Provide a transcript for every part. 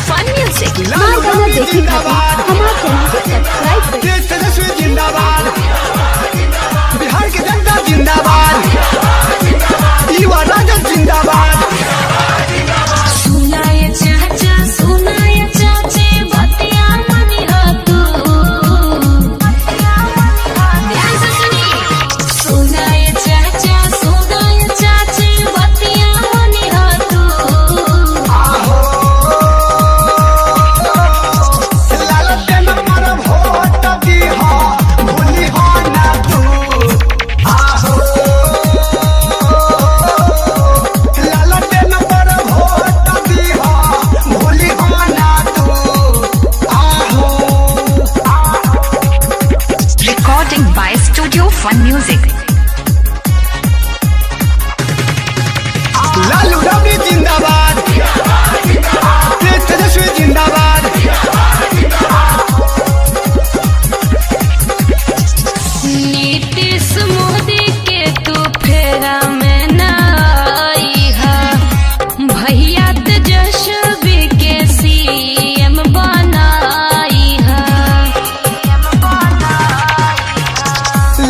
Fun Music. Lalu गाना रवि देखे खातिर जिंदाबाद। हमार चैनल के सब्सक्राइब करें। तेज तेजस्वी जिंदाबाद, बिहार के जनता जिंदाबाद, युवा राजद जिंदाबाद। सुनाए चाचा, सुनाए चाचे, बतिया मनी हो तू। ध्यान से सुनी। सुनाए चाचा, सुनाए चाचे, बतिया मनी हो तू। आहो, लालटेन पर वोट दीहा, भूलिहा ना तू। आहो, लालटेन पर वोट दीहा, भूलिहा ना तू। आहो। Recording by Studio Fun Music. Lalu Ravi जिंदाबाद, तेज तेजस्वी जिंदाबाद। नीतीश मोदी के तू फेरा में न आई हा, भैया तेजस्वी के सीएम बनाई हा।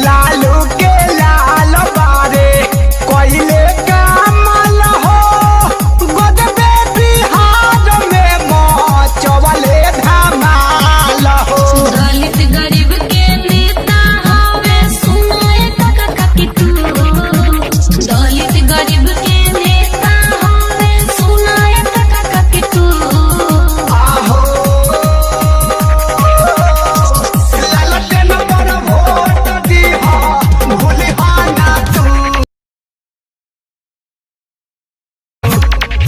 लालू के लाल बारे कोइले कमल हो, गोदबे बिहार में मचवले धमाल हो। दलित गरीब के नेता हवे, सुनाए काका काकी तू। दलित गरीब के नेता हवे, सुनाए काका काकी तू। आहो, लालटेन पर वोट दीहा, भूलिहा ना तू।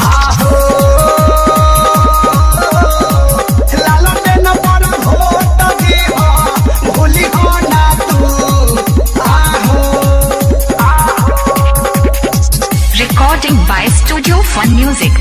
आहो, लालटेन पर वोट दीहा, भूलिहा ना तू। आहो। Recording by Studio Fun Music.